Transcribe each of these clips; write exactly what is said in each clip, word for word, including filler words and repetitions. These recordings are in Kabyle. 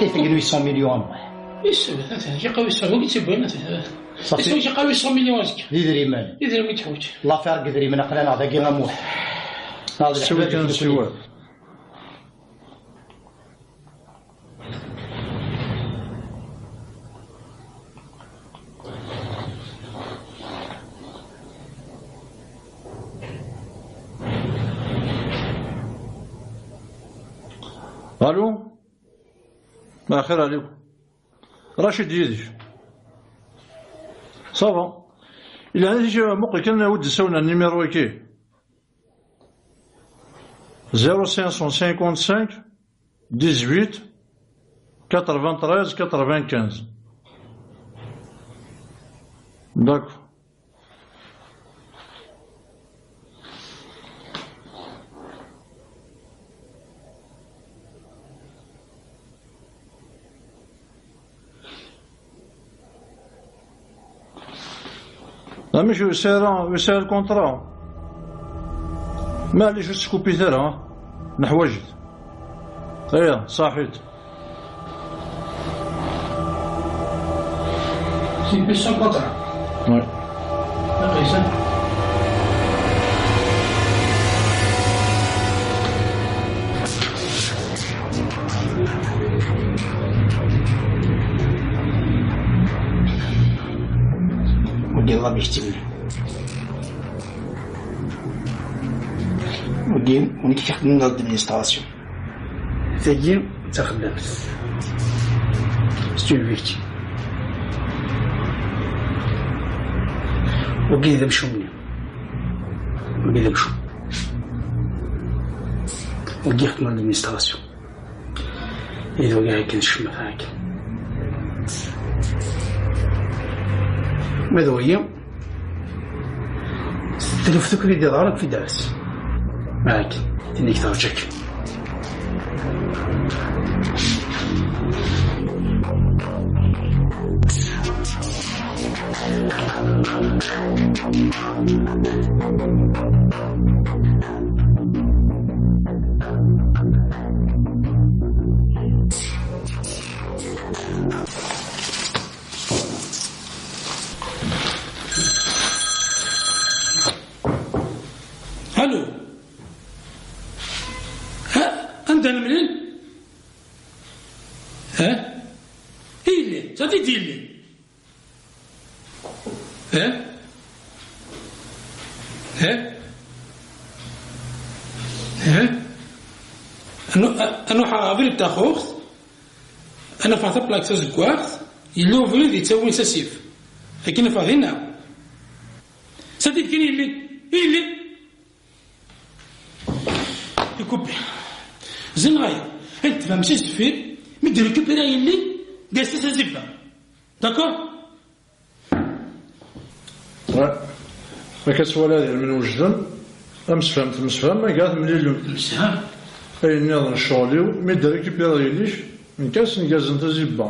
Tgen huit cents millions a Muḥ. Yes, atan, yeqqaw huit cents, wagi tt-yewwin, atan. Safi. Yes, yeqqaw huit cents millions azekka. D idrimen. Idrimen i teḥwaǧ. L'affaire n yidrimen aql-aneɣ dagi a Muḥ. Neɣ d siwa leḥbab kan, nekkni. Siwa. Allô? Axir ɛlikum. Racid yid-k. Ça va. Ilaq ad muqel kan, awi-d isawlen n numéro-agi. Zéro cinq cent cinquante-cinq, dix-huit, quatre-vingt-treize, quatre-vingt-quinze. D'accord. Amek ur yesɛi ara, ur yesɛi ara lkuntra? Maɛlic, ur teskupit ara, neḥwaǧ-it. Aya, ṣaḥit. C'est plus sans contrat. Ouais. Après ça. Wagi d la victime. Wagi, on est quelqu'un dans l'administration. Tagi d taxeddamt. C'est une victime. Wagi d amcum-nni. Wagi d amcum. Wagi ixeddem l'administration. Ihi d wagi akken ccemma akken. Ma d wagi, Tluft akk i d-iḍerren fi ders. Akken, tin i k-terǧa akken. Allô. Ha? Anda nemlil? Ha? Illi, ça dit illi. Ha? Ha? Ha? Anu-, a-, anuḥ ɣer abrid n taxuxt, ad nafeɣ taplakt tazeggaɣt, yella ubrid yettawin s asif. Akken nafeɣ dinna. Ça dit kan illi. Illi. Ikupi. Zin ɣaya. Ad tfehmem si deffir, mi d-récupérer yelli, d-as-as azibba. D'accord? Ouais. Akka twala d ilmen wejden, amsefham temsefham, ma gɛa temlilem. Temsefham. Ayen nniḍen ccɣel-iw, mi d-récupérer yelli-k, nekk ad sen-gazen tazibba.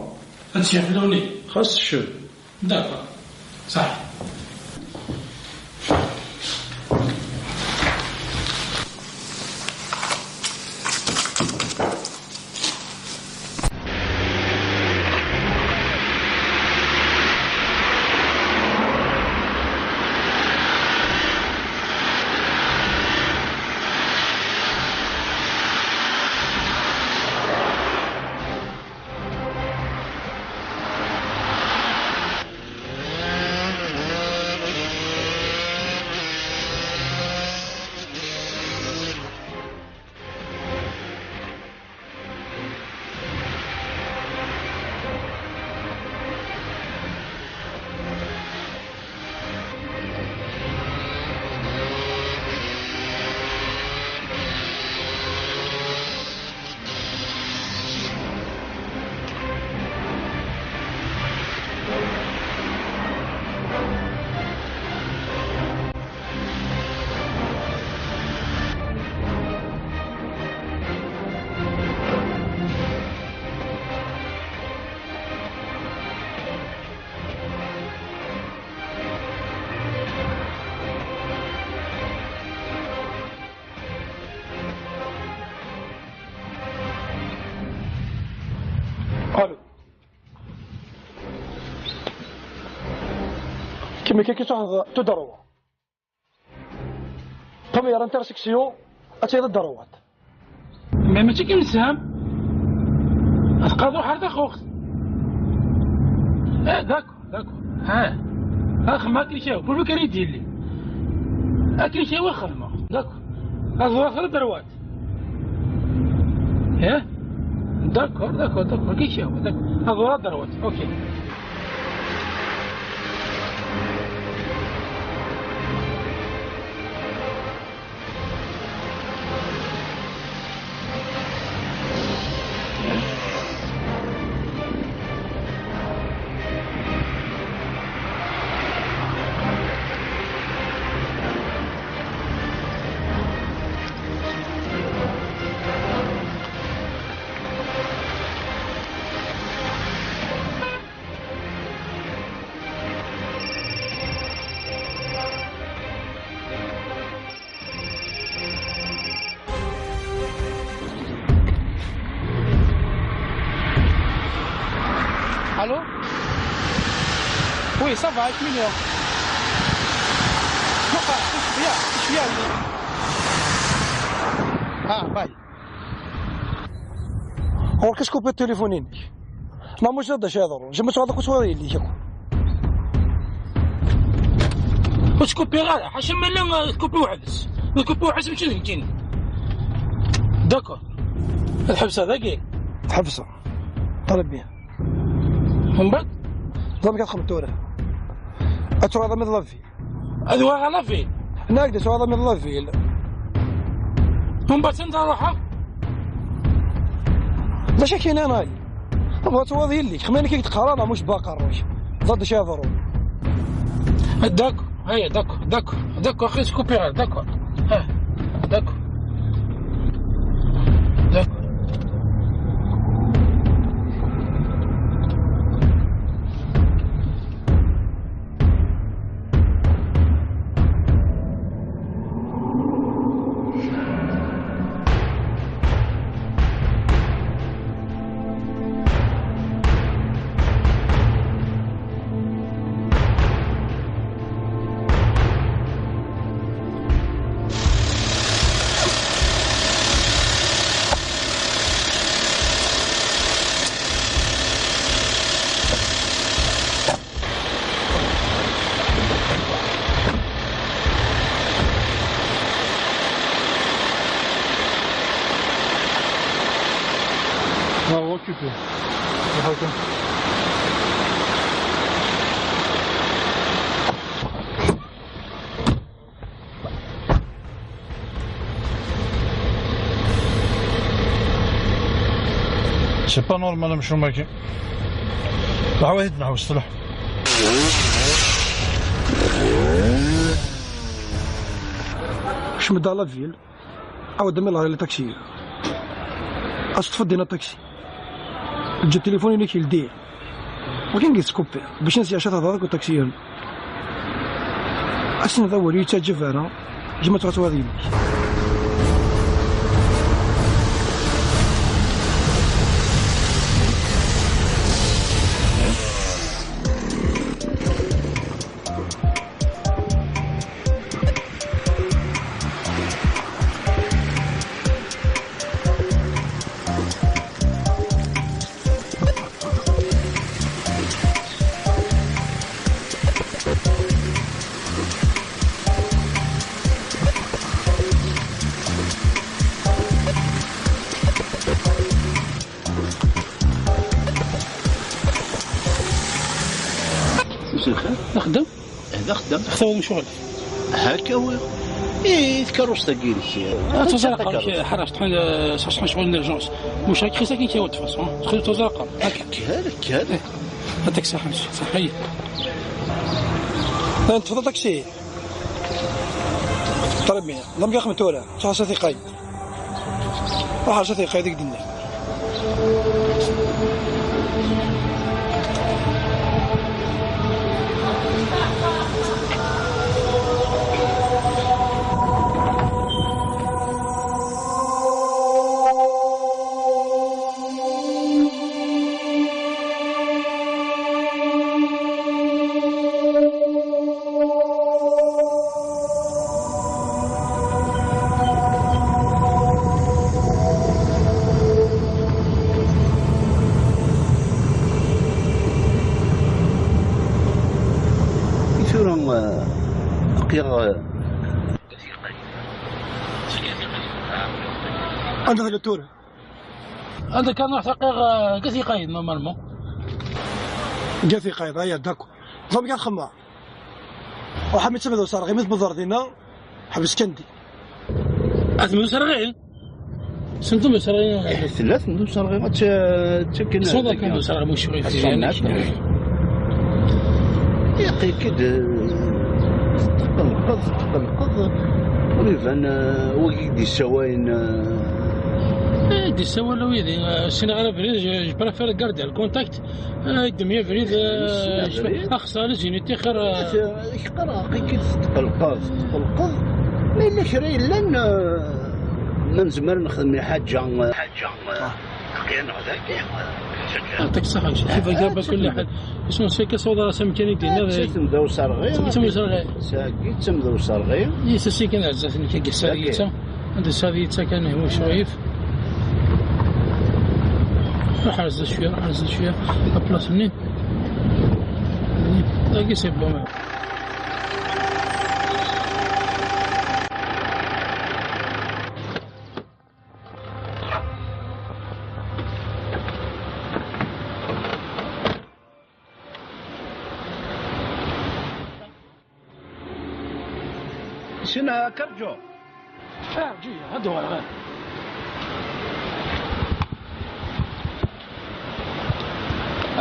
Ad tt-yexluni. Xas tecced. D'accord. Saḥ. Allô. Kemmel kan, ki tuḥeḍ tout droit. Première intersection, ad tiliḍ à droite. Mais mačči kan nesɛam. Ad teqqaḍ uḥar taxuxt. Eh, d'accord, d'accord. Ah. Axem akken ikaw, pour le carré d'Ili. Akken ikaw axem. D'accord. Ad ḍuɣ à droite. Eh? D'accord, d'accord, d'accord. Akken ikaw, d'accord. Ad ḍuɣ à droite. Ok. Allô? Oui, ça va, je suis là. Non, pas, je suis bien, je suis bien. Ah, bye. Ɣur-k ad skupiḍ tilifun-inek. Ma mulac d acu yeḍrun, jemma tuɣal akk ttwaḍ yelli-k akk. Ur skupiɣ ara, ḥaca ma llan, uh, skupi weḥd-s. Ma skupi weḥd-s mačči d nekkini. D'accord. Ad ḥebseɣ dagi. Tḥebseɣ. Très bien. Mbeɛd? Ẓer amek ad txedmeḍ tura. Ad tuɣaleḍ armi d la ville. Ad uɣaleɣ la ville. Nekk d suɣaleɣ armi d la ville. Mbeɛd sanda ruḥeɣ? D acu akka yenna? Tebɣa ad tuɣaleḍ yelli-k. Xemma nekk i k-d-qqareɣ, neɣ mulac baqerruc. Ẓer d acu yeḍrun. D'accord, aya, d'accord, d'accord, d'accord, axi skupiɣ, d'accord. Ah, d'accord. D'accord. Ah, occupé. C'est pas normal, amcum-agi. Leḥwayeǧ i d-neḥwes, telḥu. Kcem-d ɣer la ville. Ɛawed amil ɣer les taxis. Ad teṭṭfeḍ din aṭaksi. Eǧǧ tilifun-inek yeldi. Wakin deg tskuppi, bac ad s-yeɛci ad tehḍeṛ akked taksiyen. Ass-n d awal ur yettaǧǧab ara, jma tura tura d yelli-k. Msel lxir. Axeddam? Eh, d axeddam. Xtaw lecɣal. Hakka wi. Eh, tkeṛṛust-agi-inek. Ah, tuẓa takeṛṛust. Ḥaṛa, tḥun, eh, s-, s-, ccɣel n l'urgence. Mhekk xis akin kya de toute façon. Txil tuẓa aqam. Akka. Kker, kker. Eh, aṭaksi, ḥaṛa, ṣaḥi. Eh, neṭṭfeḍ aṭaksi. Très bien. Ḍam għax mtura. Txasa tiqay. Ruḥ ar sat yeqqay deg d-nni. Anda tella tura? Anda kan ruḥ taqiɣ, eh, gas iqayd normalement. Gas iqayd, aya, d'accord. Ẓem kan xemma. Uḥami d tamda userɣi, mi tmudder dinna, ḥbes kan di. Ad tmud userɣi? Sentum userɣi. Eh, tella sentum userɣi, ad tt-, ttaken. Sanda kan userɣi, muc ɣef. Yaqi-k-id, eh, tqelqeḍ, tqelqeḍ. Ur iban, eh, wagi i d-yessawayen, eh. Eh, d-yessawal wid, eh, ssineɣ ara abrid, je, je préfère garder le contact. Eh, yeddem-iyi abrid, eh, axṣar, zini tixir, eh. Qqareɣ, aqi-k-id tqelqeḍ, tqelqeḍ. Ma yella kra yellan, eh, ma nezmer nexdem i ḥaǧa, eh, ḥaǧa, eh, aqi-aneɣ dagi, eh. Yeɛṭik ṣṣeḥḥa, ncedha. Kif akka, ala kulli ḥal. Isem-is akka, sawḍeɣ-as amkan i d-yenna. Ssaki d tamda userɣi. Ssaki d tamda userɣi. Ssaki d tamda userɣi. Yes, ssaki kan ar zdat-nnek, akka ssaki. Anda sɛiɣ yettak kan, هو شويف. روح على الزشوية، روح على الزشوية. البلاصة منين؟ هاكي c'est bon. Sina, Karǧo. Ah, ǧi, ad uɣaleɣ.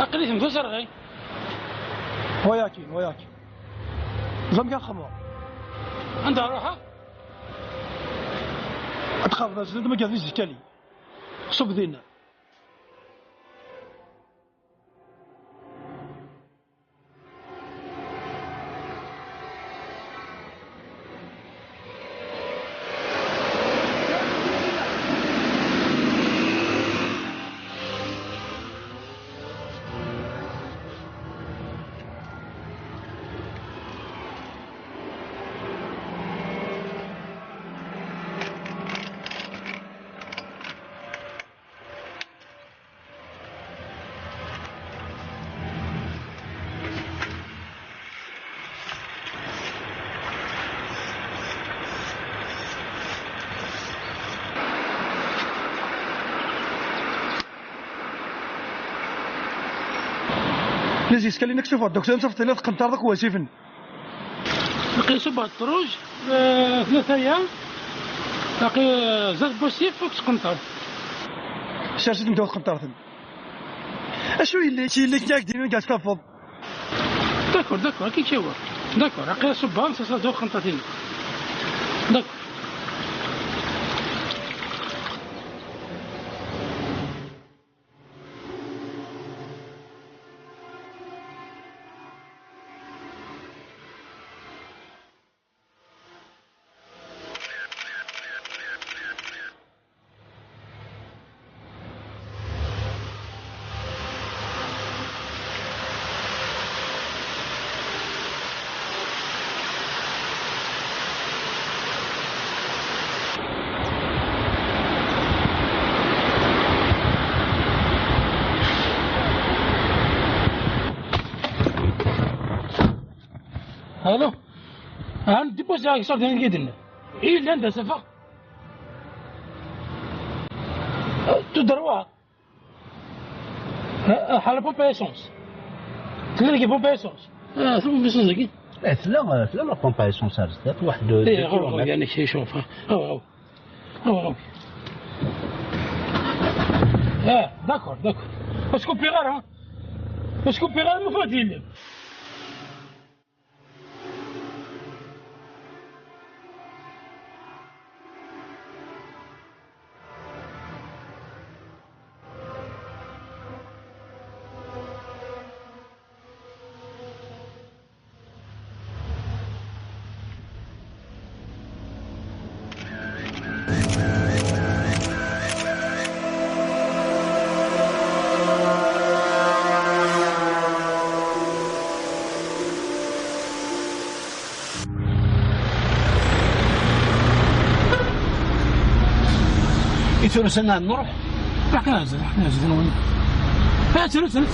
Aql-iten d userɣi. Wayakin, wayakin. Zam kan xemma. Anda ruḥeɣ? Ad txaḍ azled ma gadi zikali. Ṣub dinna. Laziz, kalin akk sufa, doktor, nṣaf tella tqenṭar dak wasifen. Aqi ṣubbeɣ ṭṭruj, eh, tlata ya. Aqi, eh, zdat n wasif, ur ttqenṭar. Sers-iten ddaw tqenṭart-nni. Acu yelli, yelli-k yak din gas tafeḍ? D'accord, d'accord, akka i k-yawa. D'accord, aqi ṣubbeɣ, sers-as ddaw tqenṭart-nni. D'accord. Allô? Ah, dépose la question de l'idée. Il vient de se faire. Tout droit. Ah, ah, la pompe à essence. Tella deg pompe à essence. Ah, la pompe à essence dagi. Eh, tella, tella la pompe à essence ar zdat, waḥed. Eh, deux kilomètres. Ɣur, ɣur, yani, kra icuɣef, ah. Ɣur, ɣur. Ɣur, ɣur. Ah, d'accord, d'accord. Ur skuppiɣ ara, hein. Ur skuppiɣ ara, ma fadil. I tura s-, nruḥ? Ruḥ kan azzel, ruḥ kan azzel, nwen. Ha, ttru, ttru.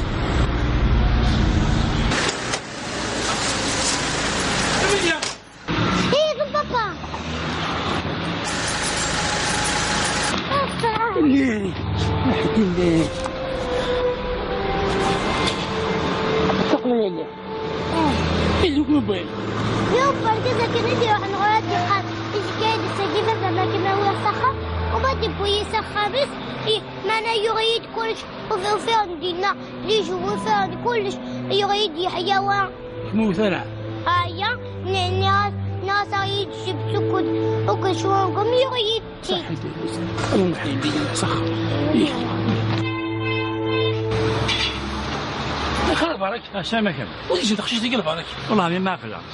Emilia! Teqqel yelli. Iluk mobile. Yuba, argaz akken i d-iruḥen ɣur-i ad d-iqqar, izga-yi-d sagi baba ma kien awiɣ s axxam, u ma d-iwwi-yi s axxam-is, i, meɛna yuɣ-iyi-d kullec, u ufiɣ-d dinna, les jouets, ufiɣ-d kullec, yuɣ-iyi-d yeḥya wa. Ur temmut ara. Aya, nniɣ-as, nniɣ-as ad iyi-d-tjib sukkud, akked cwangum, yuɣ-iyi-d. Ṣaḥit, Lmux yelli, ṣaḥ. Ixir barek. Asama kan. Ur tejjed teqcict-agi lbarek. Wellah mi ma aql-aɣ.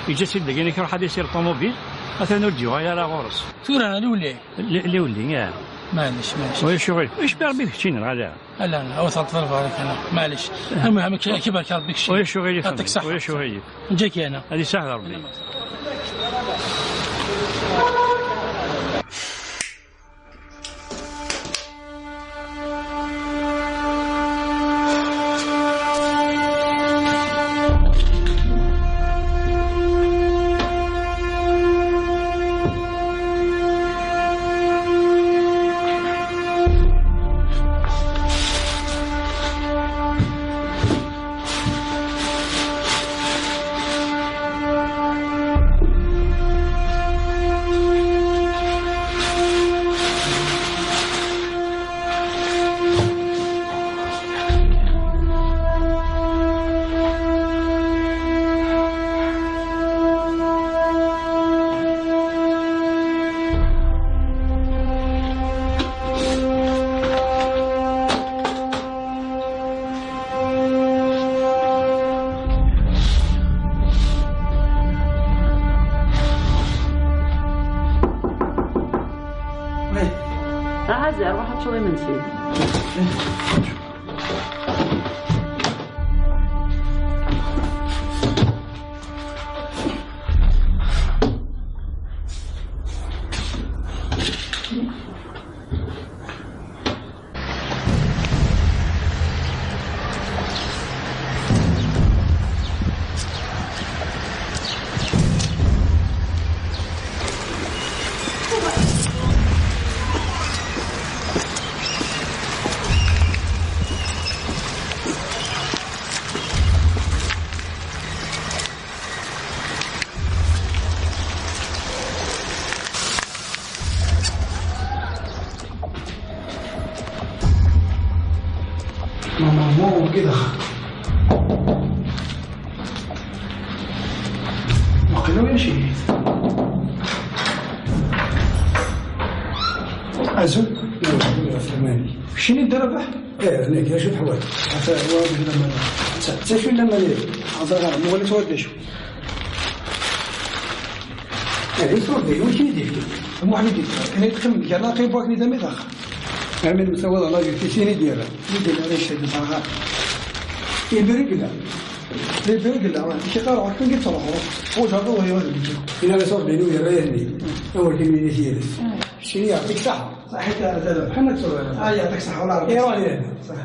Yeǧǧa-tt-id dagi, iruḥ ad isir ṭumubil, atan ur d-yuɣal ara ɣur-s. Tura, liwli. Li-, liwli, ya. Maɛlic, maɛlic. Ulac uɣil. Ulac ma Rebbi keččini, neɣ ala? Ala, ala, ur terṭeḍ lbarek, ala. Maɛlic. Am, am, k-, kibarek Rebbi keččini. Ulac uɣilif. Yeɛṭik ṣṣeḥḥa. Ulac uɣilif. Nǧak yana. Ad isaɛd Rebbi. Aha, ziɣ, ruḥ ad teččeḍ imensi. Normalement, كده. وقيلا وين شريت؟ أزول؟ لا، لا، ثمانية. شنو انت ربح؟ ايه، هناك، يا شوف حوايج. حتى هو هذا لما، حتى، حتى شو لما ليه؟ هذا غير، مو ولا تودي شو. هذه صور ديالو، ماشي ديالو. المهم، يدير. كان يتخم، قال لا، كيبغيك نيدا ميداخ. عامل مسوى، الله يجزيك، شنو يدير؟ يدير على الشيء اللي باغا. يبرق له. يبرق له، شي قال، عرفت، قلت له، خلاص. هو جاب الله يوزن. إلا صور ديالو، يا ريحني. هو اللي من يسير. شنو يعطيك صحة. صحيت، هذا محمد سلطان. آه، يعطيك الصحة، والله العظيم. إيه، والله. صح.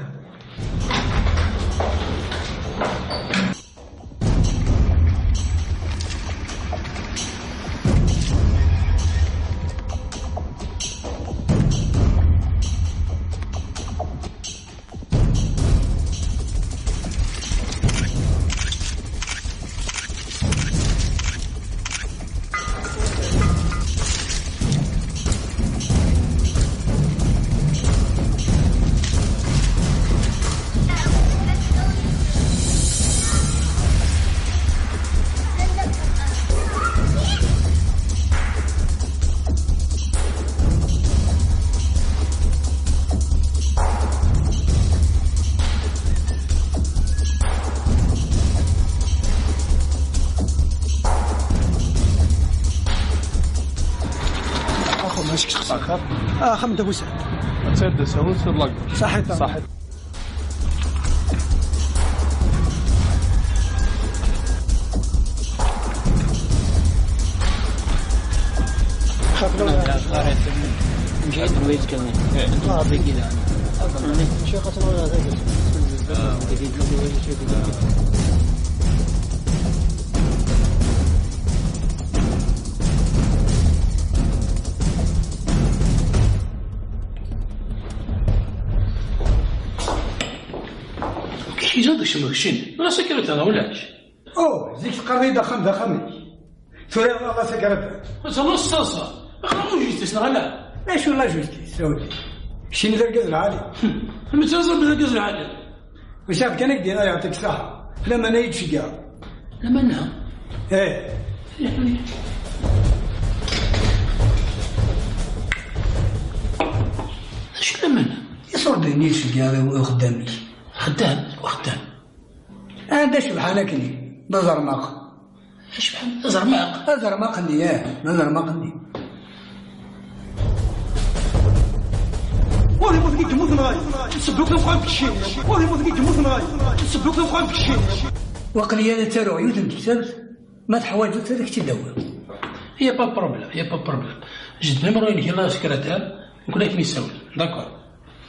أخو، ما شكش خسارة. آه، خمد أبو سعد. تسد سهول سر لك. صحيت. صحيت. خاف لو مشيت الويت كمان. آه، بقي لا. مشي خاطر ولا غير. Iza deg cemmek cin, la sécurité neɣ ulac? Oh, zik teqqar-iyi-d axxam d axxam-ik. Tura la sécurité. Ata la sasa, axxam ur justice neɣ ala? Acu la justice, sawel. Keččini d argaz lɛali. Hm, ma teẓriḍ d argaz lɛali. Wissen kan ad k-d-iniɣ yeɛṭik ṣṣeḥḥa. Lamana i d-tceggeɛ. Lamana? Eh. Acu lamana? Iṣurdiyen i d-tceggeɛ i uxeddam-ik. Xeddam? Wa xeddam? Anda cebḥan akken-i, d aẓermaq. Cebḥan, d aẓermaq? D aẓermaq-nni, ah, d aẓermaq-nni. Ur yemmut deg yemmut neɣ? Nsebbuk d uxxam deg ccin. Ur yemmut deg yemmut neɣ? Nsebbuk d uxxam deg ccin. Waqil yal ad taruɣ yiwet n tektabt, ma teḥwaǧeḍ-tt ad ak-tt-id-awiɣ. Y a pas de problème, y a pas de problème. J'ai le numéro-inek i la secrétaire, nekk ad ak-n-isawel. D'accord.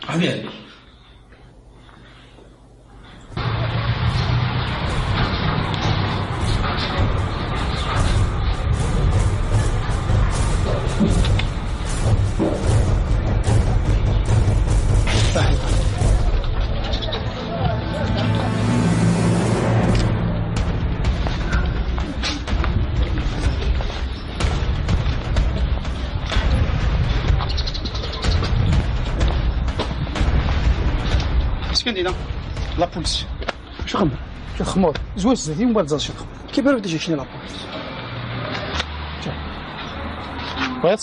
Ɛli ɛli. Acu kan dinna? La police. Acu xemmer? Acu xemmer? Zwi s zdat-i, mbeɛd ẓer acu xemmer. Kif ara d-ijekcen la police? Bɣiḍ?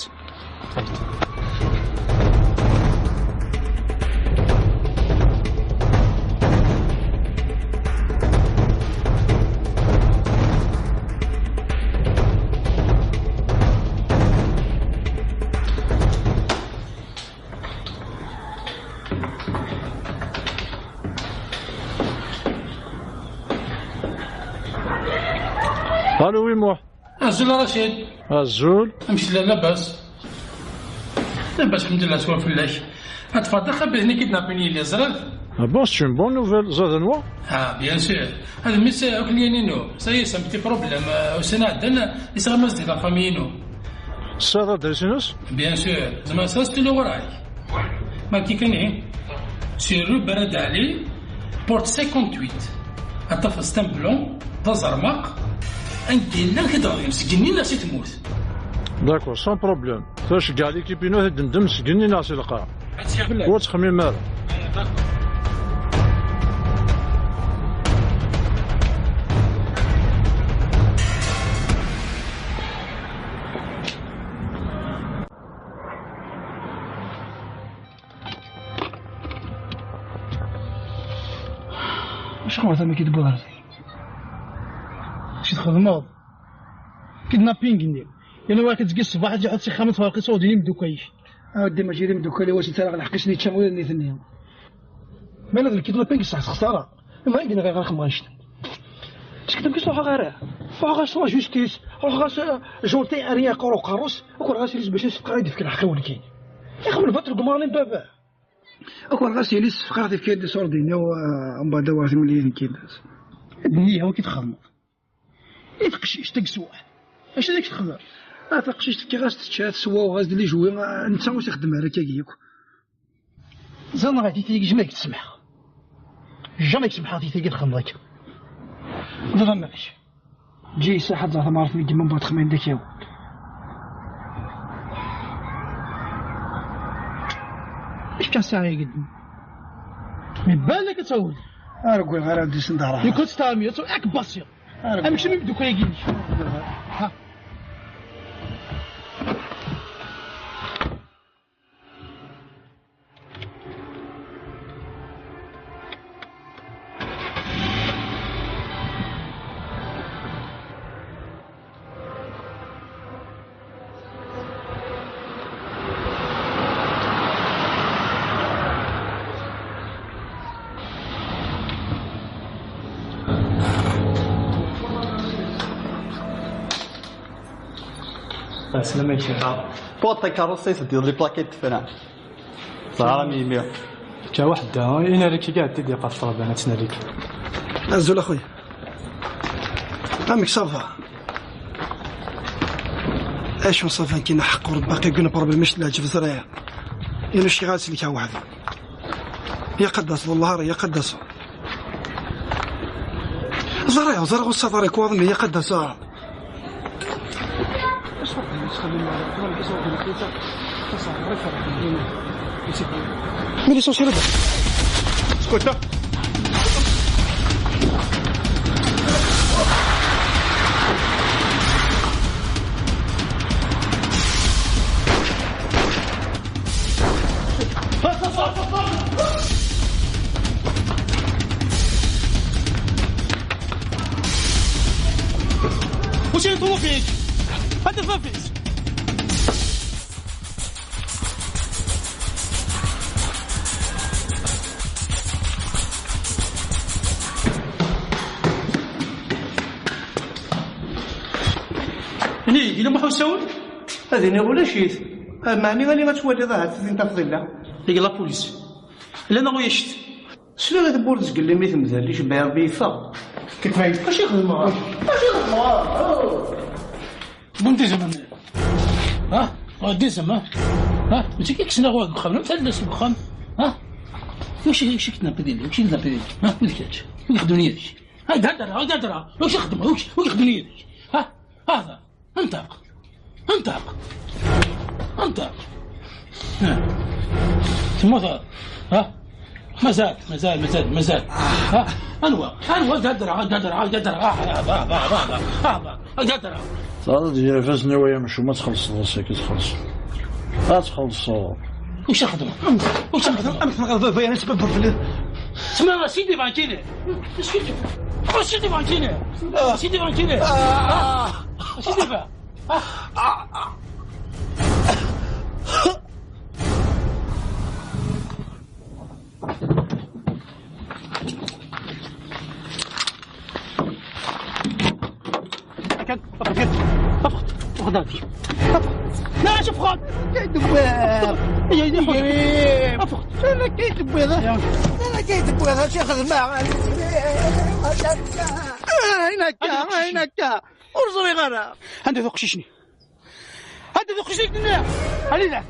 Allô, oui, moi. Azul a Racid. Azul. Amek tella, labas? Labas, ḥemdullah, swab fell-ak. Ad teffɣeḍ d axabit-nni kidnapin yelli, teẓriḍ? Ah bon, c'est une bonne nouvelle. Ẓad anwa? Ah, bien sûr. Ad mmi-s akk lyen-inu. Ça y est, c'est un petit problème. Euh, ussan iɛeddan, yesɣam-as-d i la famille-inu. Tesɛiḍ adris-ines? Bien sûr. Zemreɣ ad s-tiliɣ ɣur-k? Marki kan ihi. C'est rue Barad Ali, porte cinquante-huit. Ad tafeḍ s tamblu, d aẓermaq, anda yella ad d-ɣrin seg-nni neɣ si tmurt. D'accord, sans problème. Tura ceggeɛ l'équipe-inu ad d-ndem seg-nni neɣ si lqaɛ. Ur ttxemmim ara. Acuɣer tama ki tewwiḍ ɣer da? Acu txedmeḍ? Kidnapping-nni. Yerna wara tzgi ṣṣbeḥ ad iḥudd s ixxamen tferq iṣuḍin imdukal-ik. A weddi, mačči d imdukal-iw, ad ttaraɣ lḥeqq-is yečča ula d nitni. Ma yella d lkidnapping, yesɛa s xsara. Ma i yenɣa ɣer xemɣict. Seg tmkis ruḥeɣ ara. Ruḥeɣ ɣer la justice, ruḥeɣ ɣer Jean Terry, yeqqur uqerru-s, akked ɣas ilis bac ad s-fkeɣ ad d-ifk lḥeqq i wulkin. Ixdem lbaṭel deg umerni n baba. Akked ɣas ilis fkeɣ tifka-d iṣurdiyen-iw, eh, mbeɛd awar timlilit n kidas. D nniya, wi k-txedmeḍ? I teqcict, deg swaḥ. Acu ad ak-texdem? Ah, taqcict fkiɣ-as tečča, teswa, uɣaz d lijwi, ah, netta ur s-ixeddem ara akkagi yakk. Ẓer neɣ titigi jamais k-tsemḥeɣ. Jamais k-semḥeɣ titigi txedmeḍ akka. D ḍameɛ-ik. Ǧǧi-yi ṣaḥ ad ẓreɣ tamɣart mi yemma mbeɛd xemɛin d akaw. Efk-as saɛa igeddem. Mi balak ad tawel. Ar gwiɣ ara d-isendaraɣ. Yuko testɛamiḍ, ak basiḍ. Amek mi meddukal-agi-inek? Ha. Ɛeslama-k. Ṭṭuḍ takeṛṛust-is, teddiḍ les plaquettes tefra. Ẓer am yimi. Akka waḥda, inarek-ik iɛeddi-d iqaf ṭṭlaban, ad tt-nerrek. Azul a xuya. Amek ça va? Acu ça va, kina ḥeqq ur baqi gna problème, mec leɛǧeb ẓriɣ. Inu ckiɣ ad selkeɣ weḥd-i. Ya qaddas, wallah ara, ya qaddas. Ẓriɣ, ẓriɣ ur ssataṛ ikwaḍen i yaqad asaṛ. Mais l'essentiel est de... Scuta. وش يطلبوا فيك؟ هذا ما فيش. هني يقول لهم حوسون. هذه نقول شيء. معني غالي ما تولي ظهرت في تفضيلة. يقول la police. لأنه يشت. Sliɣ i tewwurt zgelli mi temdel, icebbeḥ Ṛebbi yeffeɣ. Ketfayt. Acu i xedmeɣ? Acu i xedmeɣ? Bon, dizem. Ha? Oh, dizem, ha? Ha? Mačči kik ssneɣ wa deg uxxam, ma tella deg uxxam. Ha? Wacu, wacu k-tnapidin? Wacu k-tnapidin? Ha? Wid kečč? Wacu xedmen yid-k? Ha, d hada, ha, d hada. Wacu xedmeɣ? Wacu, wacu xedmen yid-k? Ha? Hada. انطق. انطق. انطق. ها. تموت. ها. مازال، مازال، مازال، مازال. ها. انوى، انوى، قدر، قدر، قدر. ها، ها، ها، ها، ها، ها، ها، قدر. صارت جاي فاس نوايا مشو ما تخلص راسك، تخلص. ما تخلص. وش خدمة؟ وش خدمة؟ أنا كنت غلبان، أنا سبب في ال- اسمع، سيدي بانكيني. سيدي بانكيني. سيدي بانكيني. سيدي بانكيني. كان، افرض، افرض، افرض هذه. افرض. لا، شوف خد. كاين دوار. يا، يا، افرض. انا كاين دوار. انا كاين دوار، شي خدمه. آه، هناك، هناك. ورزوي غير. عندي ذوق شيشني. هذا ذوق شيشني. علي لا.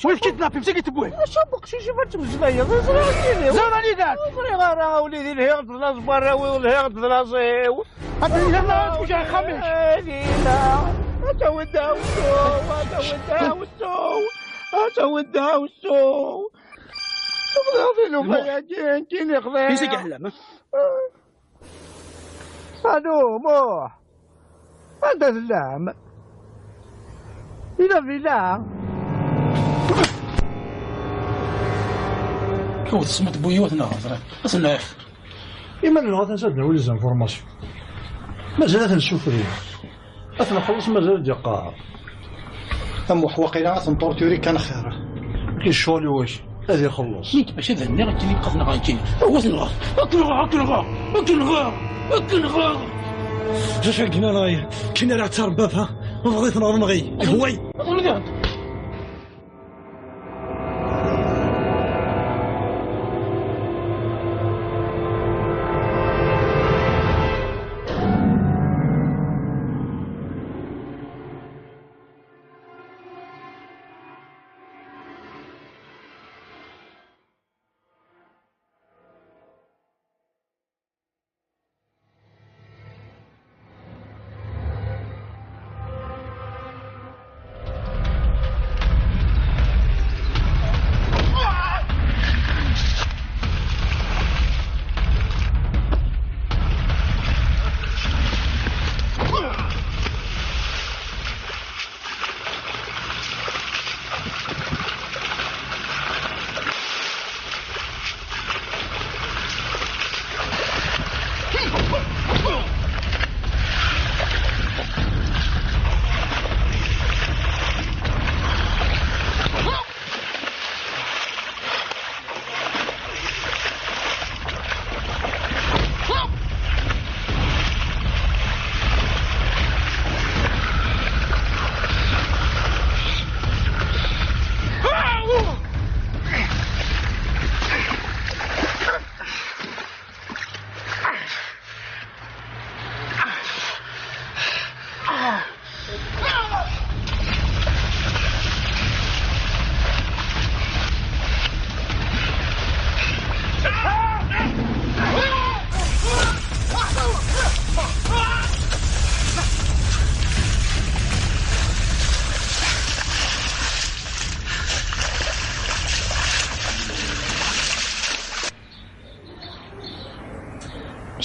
وين كنت نابي؟ مسكت بوي. شو بقشيش ما تمزمية؟ زرع كيلي. زرع لي ذاك. زرع غارة وليدي الهيغ دلاز براوي والهيغ دلازيو. هذا اللي لا تمشي خميس. ليلى. أتودع وسو، أتودع وسو، أتودع وسو. تبغى في لوفا يا جين، كيني خضيع. يسقع هلا، ما؟ ألو، موح. أنت ذلام. إلى فيلا. كون تسمى تبويوتنا، أصلا يا أخي. إما نلغى تنسى نولي زانفورماسيون. مازال تنسوفري. أثنى خلص مازال دقة. أم وحواقيلا أثنى طورتوري كان خير. كي الشغل واش؟ هذه يخلص. نيت باش هذا النير كي يبقى في نغايتي. هو في نغار. أكل غار، أكل غار، أكل غار، أكل غار. جا شاكينا راي. كينا راه تربى فها. ما بغيت نغار نغي. هواي. أكل غار.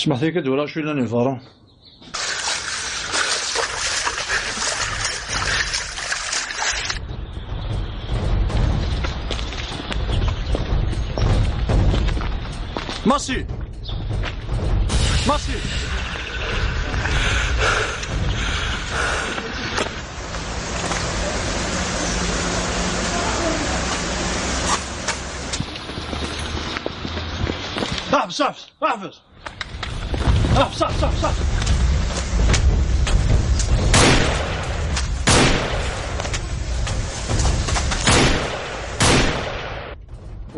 Smeḥ-iyi, ad walaɣ acu yellan di berra. Masi! Masi! Ḥbes, ḥbes, ḥbes! Ḥbes, ḥbes, ḥbes!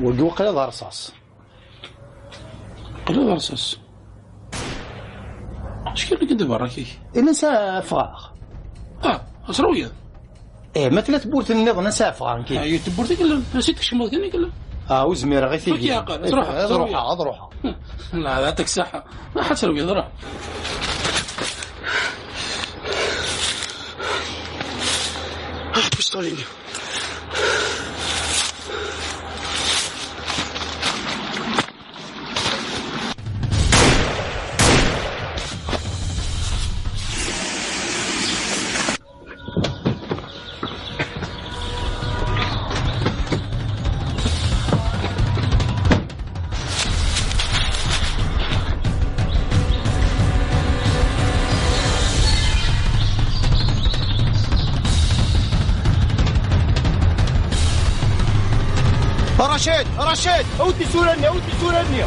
Wagi waqila d arṣas. Qlu d rṣas. Acu kan akken di berra-k? Ini-as ffɣeɣ. Ah, asrewyeḍ. Eh, ma tella tewwurt nniḍen, as ffɣeɣ nekk. Ah, yiwet tewwurt i yellan, as i tkecmeḍ kan i yellan. Ah, ur zmireɣ i tigi. Ur k-yeɛqel, ad truḥeḍ, ad truḥeḍ. Ad ruḥeɣ, ad ruḥeɣ. La, la, yeɛṭik ṣṣeḥḥa. Ruḥ ad terwiḍ, ruḥ. Ah, pistolet-nni. Racid, Racid, awi-d tisura-nni, awi-d tisura-nni.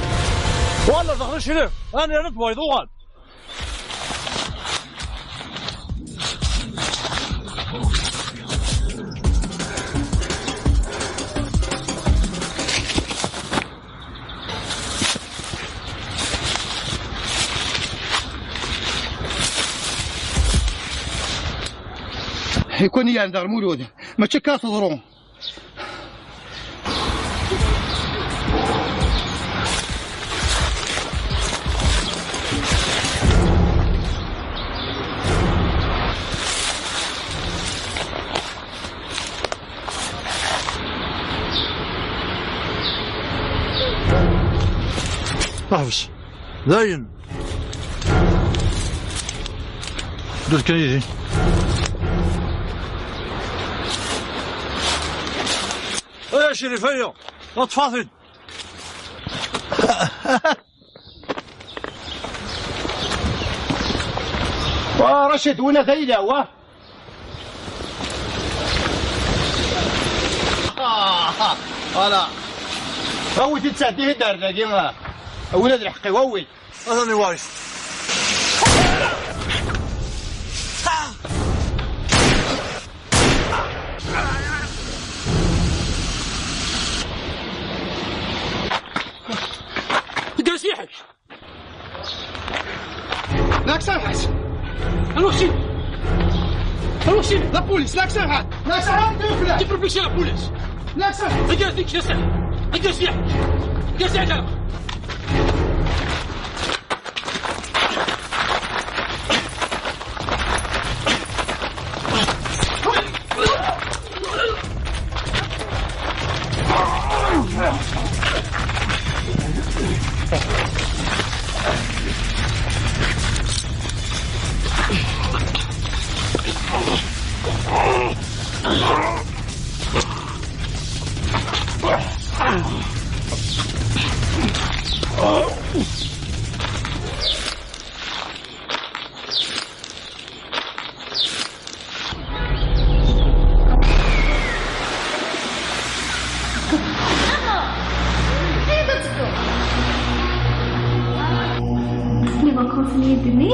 Wala, daxel icrif, ani rad wayeḍ uɣal. Ikun yan dar Mulud, mačči akka teḍru. Ḥbes. Dayen. Ddut kan yid-i. Ay acrif, aya. Ṭṭef-aɣ-t-id. Wa Racid, win ata yella, wa? Voilà. Awi-t-id, sɛeddi-t-id ar dagi. Awi-d lḥeqq-iw, awi-t. Atan iwaris. Deg-as yiḥek. L'accent, Ḥasan. Allons-y. Allons-y. La police, l'accent, Ḥasan. L'accent, s'il vous plaît. Qui propulse la police? L'accent. Deg-as, deg-as, deg-as yiḥek. Deg-as yiḥek. Les vacances, les demi.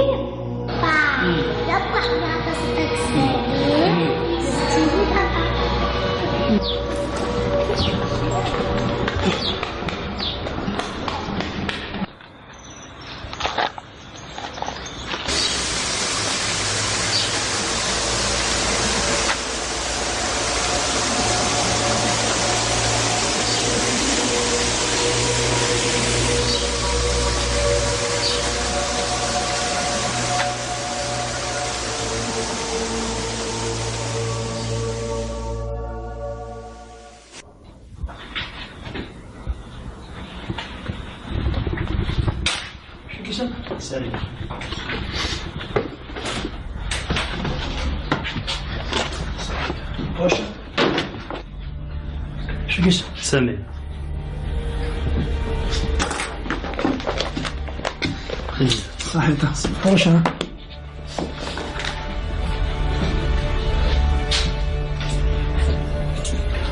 Salut. Prochain. Acu k-yusan? Sami. Saḥit. Prochain.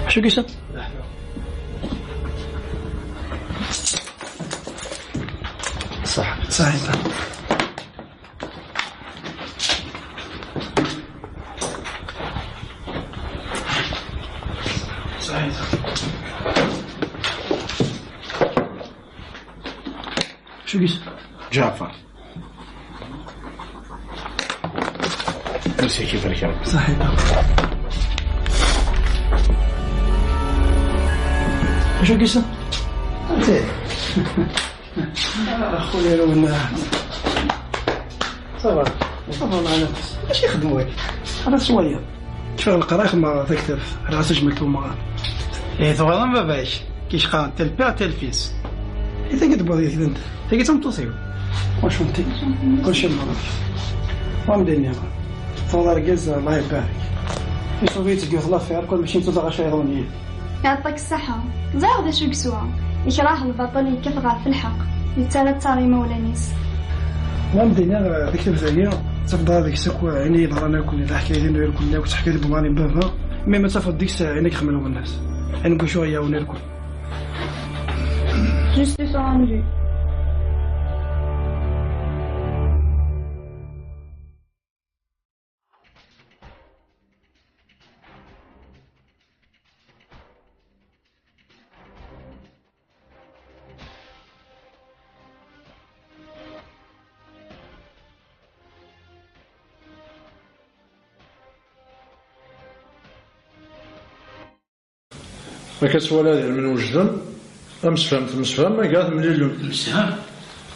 Acu k-yusan? Saḥit. Saḥit. Saḥit. Acu k-yusan? Ǧaɛfar. Merci, kif lḥal? Saḥit. Acu k-yusan? Anta? Ah, خويا لونا. Ça va. Ça va، الله يعينك. اش يخدم وين؟ هذا الصويا. شغل القراءة، خدمة تكتب. راسك مكتوب مغان. إيه، تبغى باباش. كيش قال، تلبيع تلفيس. إيه، تقدر تبغى ذي ثلاثة. تقدر تمتصيو. واش فهمتي؟ كل شيء معروف. فهم دنيا. تفضل رجز، الله يبارك. يسوي تقول الله خير، كل ماشي تزغى شيء يظنيه. يعطيك الصحة. ẓriɣ d acu yeswa. Yekreh lbaṭel, yekkat ɣef lḥeqq, yettarra ttar imawlan-is. Ma m-d-iniɣ, eh, taktbt-agi, tafeḍ deg-s akk, eh, ayen i yeḍran akk, d aḥkayt n irkul akk, d aḥkayt n umɣar n baba, mi ma tafeḍ deg-s, eh, ayen i yexdem Lwennas. Ayen n wacu i iɛawen irkul. Juste sur un jeu. Akka twala ad ilmen wejden, amsefham temsefham, ma gah temlilem. Temsefham?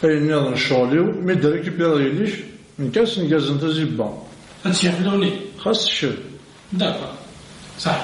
Ayen nniḍen ccɣel-iw, mi d-récupérer yelli-k, nekk ad sen-gazen tazibba. Ad tecceḥ fell-awen-id? Xas tecceḥ. D'accord. Saḥ.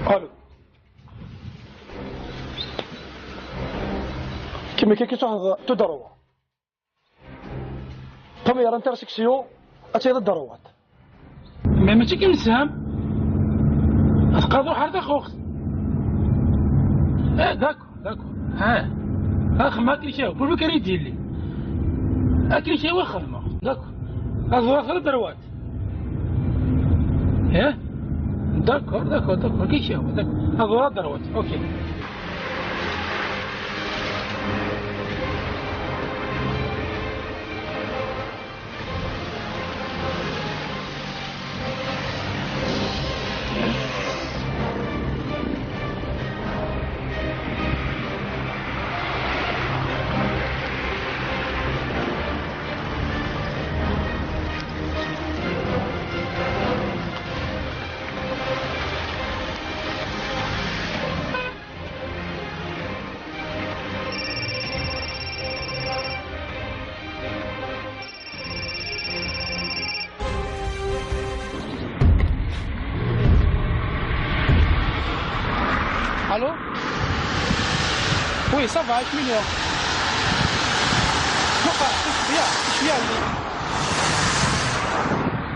Allô. Kemmel kan, kif tɛawdeḍ, tout droit. Première intersection, ad tiliḍ d droite. Mais mačči kan nesseham. Tqaḍ uḥar taxuxt. Eh, d'accord, d'accord. Ah. Axem akken ikaw, pour que ridi li. Akken ikaw xedmeɣ. D'accord. Ad ẓreɣ d droite. Eh? D'accord, d'accord, d'accord. Akken ikaw, d'accord. Ad ẓreɣ d droite. Ok. Allô ? Oui, ça va, اش مليون. شوية، شوية.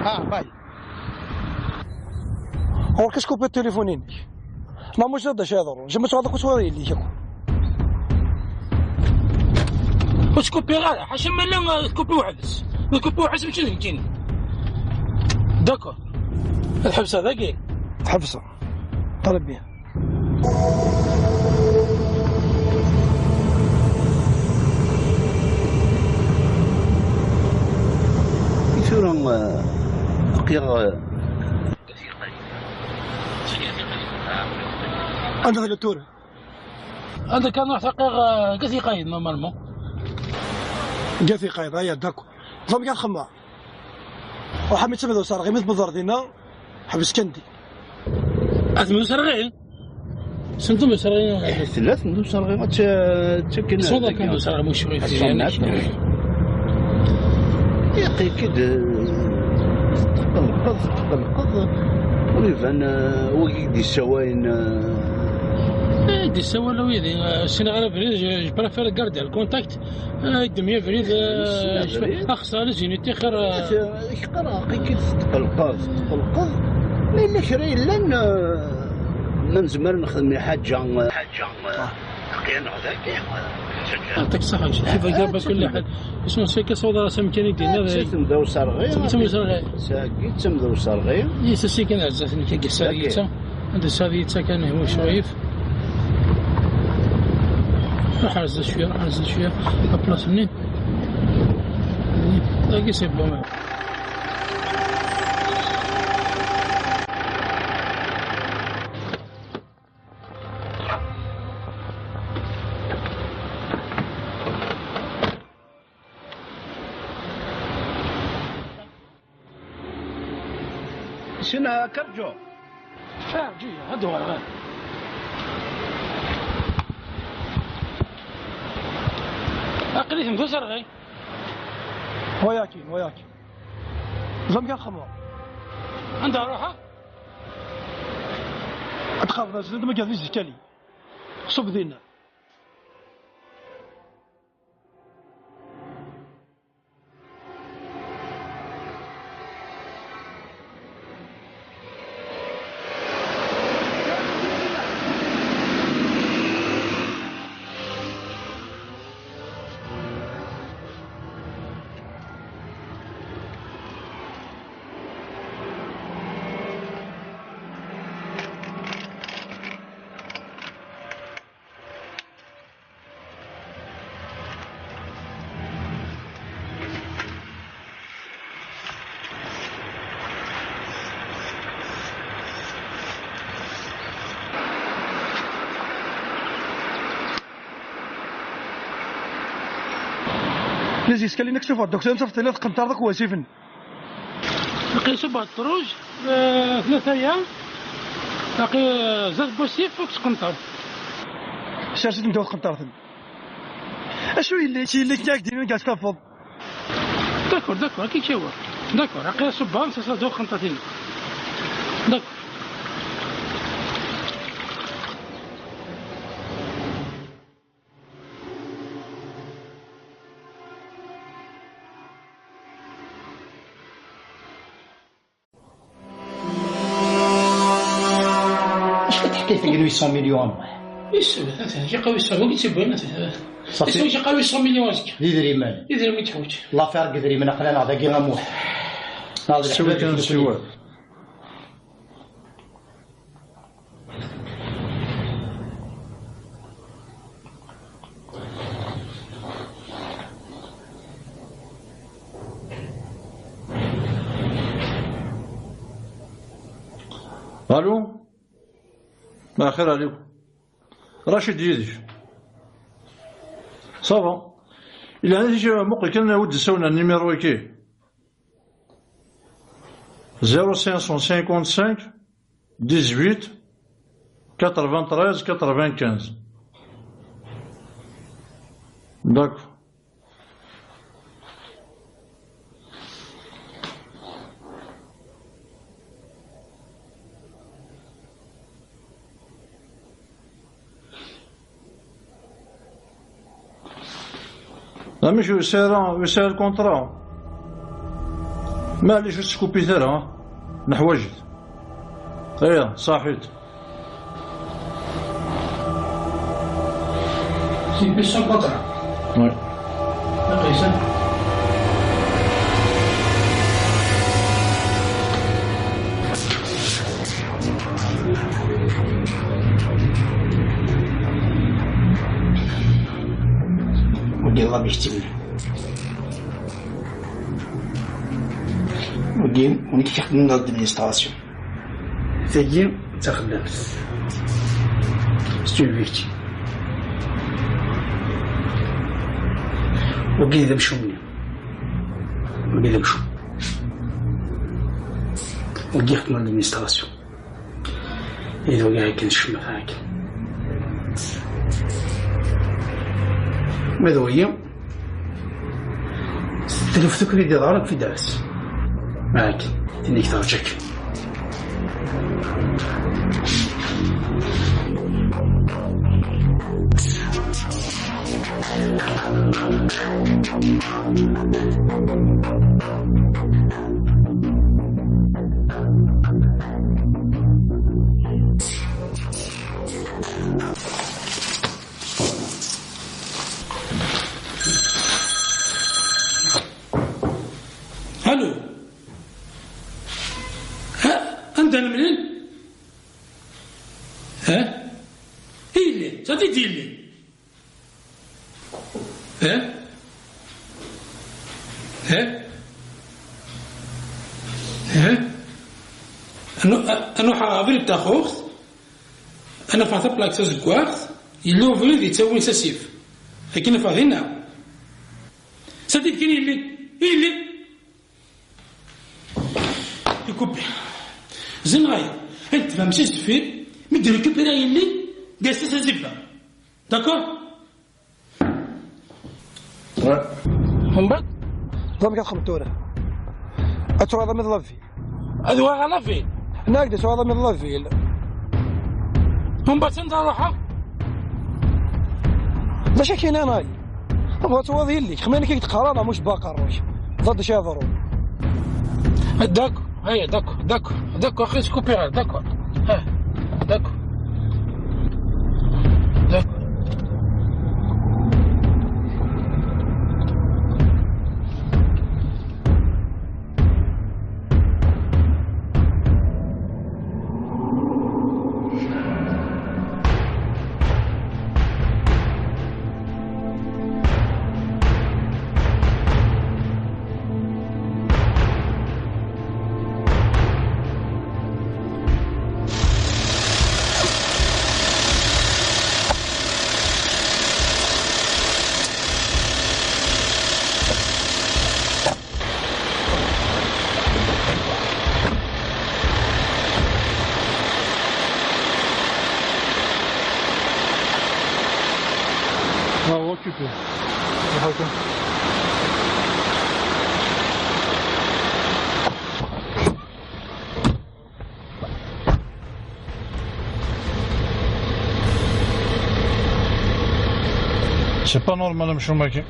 اه، باي. غورك اسكوبي التليفونين. ما مش هذا شي يضر. جمعت هذاك وصوري لي شكو. وتكوبي غير، حاشا ما لا تكوبي وحدس. تكوبي وحدس ماشي نجيني. داكور. الحبس هذا كي؟ الحبس. طلب بيه. I tura, eh, qiɣ, eh, Anda tella tura? Anda kan ruḥ taqiɣ, eh, gat iqayen normalement. Gat iqayen, aya, d'accord. Ẓam kan xemma. Ruḥ mi tsemdo sarɣi, mi tbedder dinna, ḥbes kan di. Ad tsemdo sarɣi? Semdo sarɣi. Eh, tella semdo sarɣi, ma tsa-, tsakken. Semdo kan sarɣi, mu cwi fi. Yaqi-k-id, eh, tqelqeḍ, tqelqeḍ. Ur iban, eh, wagi i d-issawayen, eh. Eh, d-issawal wid, eh, ssineɣ ara abrid, je, je préfère garder le contact. Eh, yeddem-iyi abrid, eh, ssineɣ abrid. Axṣar, zini tixir, eh. Eh, qqareɣ, aqi-k-id tqelqeḍ, tqelqeḍ. Ma yella kra yellan, eh, ma nezmer nexdem lḥaǧa, eh, lḥaǧa, eh. Aql-aneɣ dagi. Yeɛṭik ṣṣeḥḥa, ncedha-k Rebbi kulli ḥal. Isem-is akka sawḍeɣ-as amkan i d-yenna. Ttmdaw serɣi. Ttmdaw serɣi. Sagi ttmdaw serɣi. Yis-s kan ɛezzat nekk agi sɛiɣ yitta. Anda sɛiɣ yitta kan hwa cwayif. Ruḥ ar zdat cwiya, ruḥ ar zdat cwiya. Aplas-nni. Dagi c'est bon. Sina karǧo. Karǧi, ad uɣaleɣ. Aql-i temdu serɣi. Wayaki, wayaki. Zam kan xemma. Anda ruḥeɣ? Ad txabeḍ azal d ma gad izikali. Ṣub dinna. لي زيسكالي نكشف الدكتور نصف ثلاث قنطار ذاك واسفن. Aqi ṣubbeɣ ṭṭruj, eh, tlata-ya. Aqi, eh, zdat n wasif, ur ttqenṭar. Sers-it ddaw tqenṭart-nni. Acu yelli, acu yelli, knak din, gas tafeḍ. D'accord, d'accord, aqi kawa. D'accord, aqi ṣubbeɣ, sers-it ddaw tqenṭart-nni. D'accord. Acu teḥkayt deg huit cents millions a Muḥ? Yesseww, atan, jiqa huit cents, wagi tt-yewwin, atan. Safi. Yesseww jiqa huit cents millions azekka. D idrimen. D idrimen i teḥwaǧ. L'affaire n yidrimen aql-aneɣ dagi a Muḥ. Teswi kan ssiwan. Allô ? Axir عليكم. Rachid yid-k. Ça va. Ilaq ad muqel kan, awi-d ssawna numéro-agi. Zéro cinq cent cinquante-cinq, dix-huit, quatre-vingt-treize, quatre-vingt-quinze. D'accord. Amek ur yesɛi ara, ur yesɛi ara lkuntra? Maɛlic, ur teskupit ara, ha? Neḥwaǧ-it. Aya, ṣaḥit. C'est plus cent quatre. Oui. Après ça. Wagi d la victime. Wagi, win i k-ixedmen d l'administration. Tagi d taxeddamt. C'est une victime. Wagi d amcum-nni. Wagi d amcum. Wagi ixedmen d l'administration. Ihi d wagi akken tecmet akken. Ma d wagi, s tluft akk i d-iḍerren fi dars. Akken, tin i k-terǧa akken. Allô. Ha, anda nemlil? Ha? Illi, ça dit illi. Ha? Ha? Ha? Anu-, a-, anuḥ ɣer abrid n Taxuxt, ad nafeɣ taplakt tazeggaɣt, yella ubrid yettawin s asif. Akken nafeɣ dinna. Ça dit kan illi. Illi. Ikupi. Zenɣay, ad tefhem si deffir, mi d-récupérer illi, d-as-as azibba. D'accord? Mbeɛd? Ẓer amek ad txedmeḍ tura. Ad tuɣaleḍ arma d la ville. Ad uɣaleɣ la ville? Nekk d tuɣaleḍ arma d la ville. Mbeɛd anda ruḥeɣ? D acu akka yenna? Tebɣa ad tuɣaleḍ yelli-k, xemma nekk i k-d-qqareɣ neɣ mhuz baqerruc. Ẓer d acu yeḍrun. D'accord, aya, d'accord, d'accord, d'accord, axi skupiɣ, d'accord. Ah, d'accord. D'accord. Ah, occupé. C'est pas normal amcum-agi.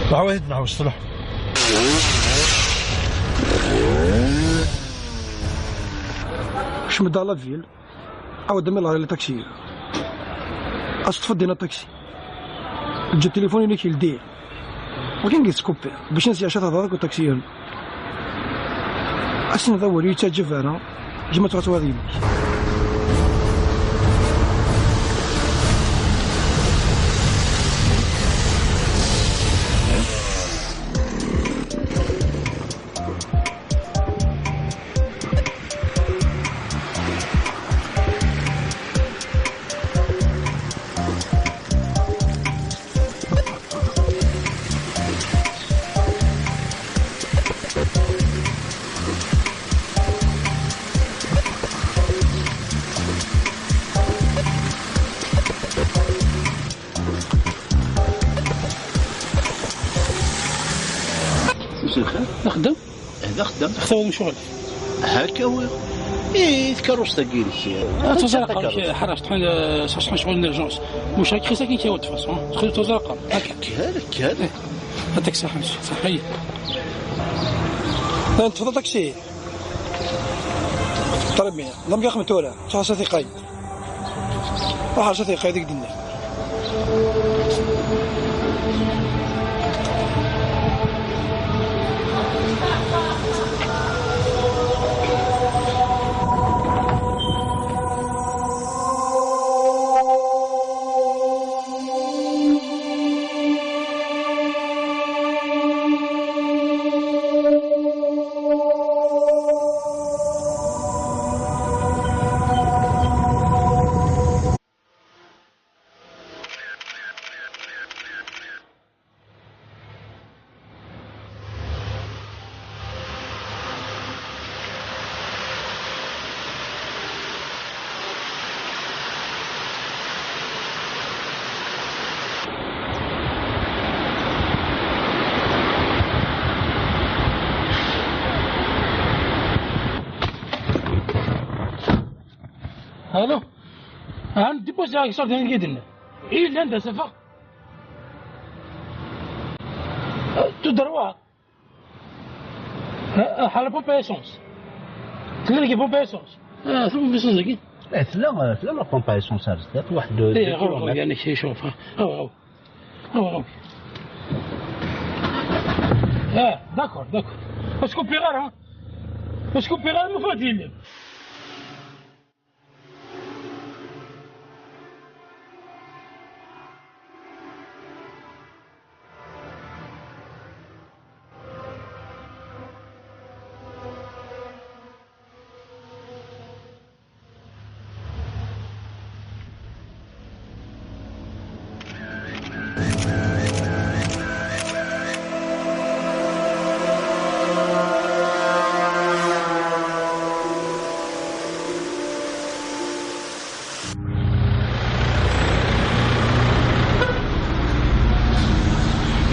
Ṛuḥ ad nḥewwes tlux. Kcem-d ɣer la ville. Ɛawed amel ɣer les taxis. As-teṭṭfeḍ din aṭaksi. Eǧǧ tilifun-inek yeldi. Wakin deg tkupi, bac ad s-yeɛca tehḍeṛ akked taksiyen. Ass-n d awal ur yettaǧǧab ara, gma tura twad yemma-k. مساء الخير. نخدم. هذا خدام. خدام شغل. هكا وي. ايه، تكروش تاكيلك. تزرق، حرج، تحن، صح، شغل نيرجونس. مش هيك خيسك يا ود فاصون. خذ تزرق. هكا. هذاك، هذاك. هذاك صح، صح، هي. انت تفضل طاكسي. طلب مية. لم يقم تورا. صح، صح، ثقي. واحد صح، ثقي، هذيك دينا. Allô. Hein, dépose la question de Nguiden. Il vient de se faire. Tout droit. Ḥala pompe à essence. Tella deg pompe à essence. Ah, tella pompe à essence dagi. Eh, tella, tella la pompe à essence ar zdat, waḥed deux kilomètres. Ɣer, ɣer, yani, kra yecɣef, ha. Ɣer, ɣer. Ɣer, ɣer. Ah, d'accord, d'accord. Parce qu'on paiera, hein. Parce qu'on paiera, nous faut dire.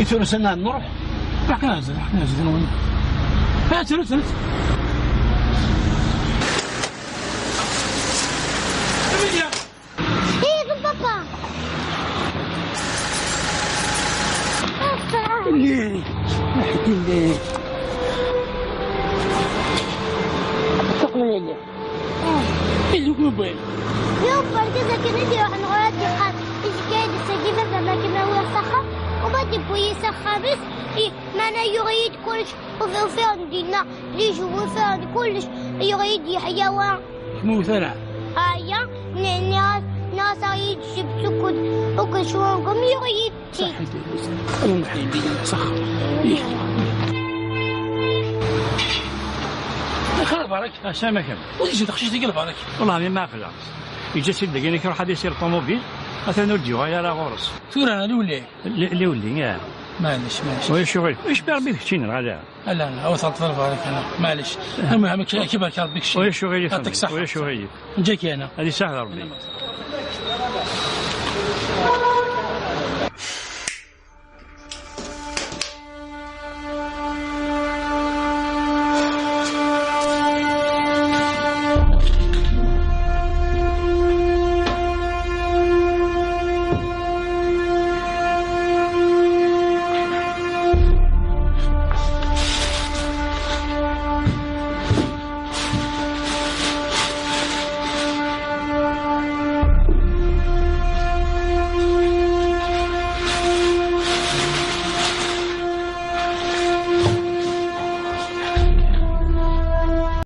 I tura s-, nruḥ. Ruḥ kan azzel, ruḥ kan azzel, anwa? Azzel, azzel. Ihi d papa. Papa. Lli, aḥeddin lli. Taqlili. Illu mobile. Yuba argaz akken i d-iruḥen ɣur ad d-iqqar izga-d sagi baba ma kena wi s axxam, u ma d-iwwi-yi s axxam-is, i, meɛna yuɣ-iyi-d kullec, ufiɣ-n dinna, les jouets, ufiɣ-n kullec, yuɣ-iyi-d yeḥyawan. Kmut ara. Aya, nniɣ-as, nniɣ-as aɣ-iyi-d jib sukkud, ukk cwangum yuɣ-iyi-d. Saḥit, Saḥit, Saḥit, sax. Ih. Xir lbarak. Asama kemm. Ur yezzi teqcict-agi lbarak. Wallah, mi ma aql-aɣ. Yeǧǧa-tt-id dagi, nekk ruḥ ad yesir ṭumubil. Atan ur d-yuɣal ara ɣur-s. Tura, liwli. Li-, liwli, ya. Maɛlic, maɛlic. Ulac uɣilif. Ulac Rebbi keččini, neɣ ala? Ala, ala, aw teɣṭeḍ lbarak, ala. Maɛlic. Am, am, ki-, kibarek Rebbi keččini. Ulac uɣilif. Aṭik saḥ. Ulac uɣilif. Neǧǧa-k ana. Ad isaḥ Rebbi.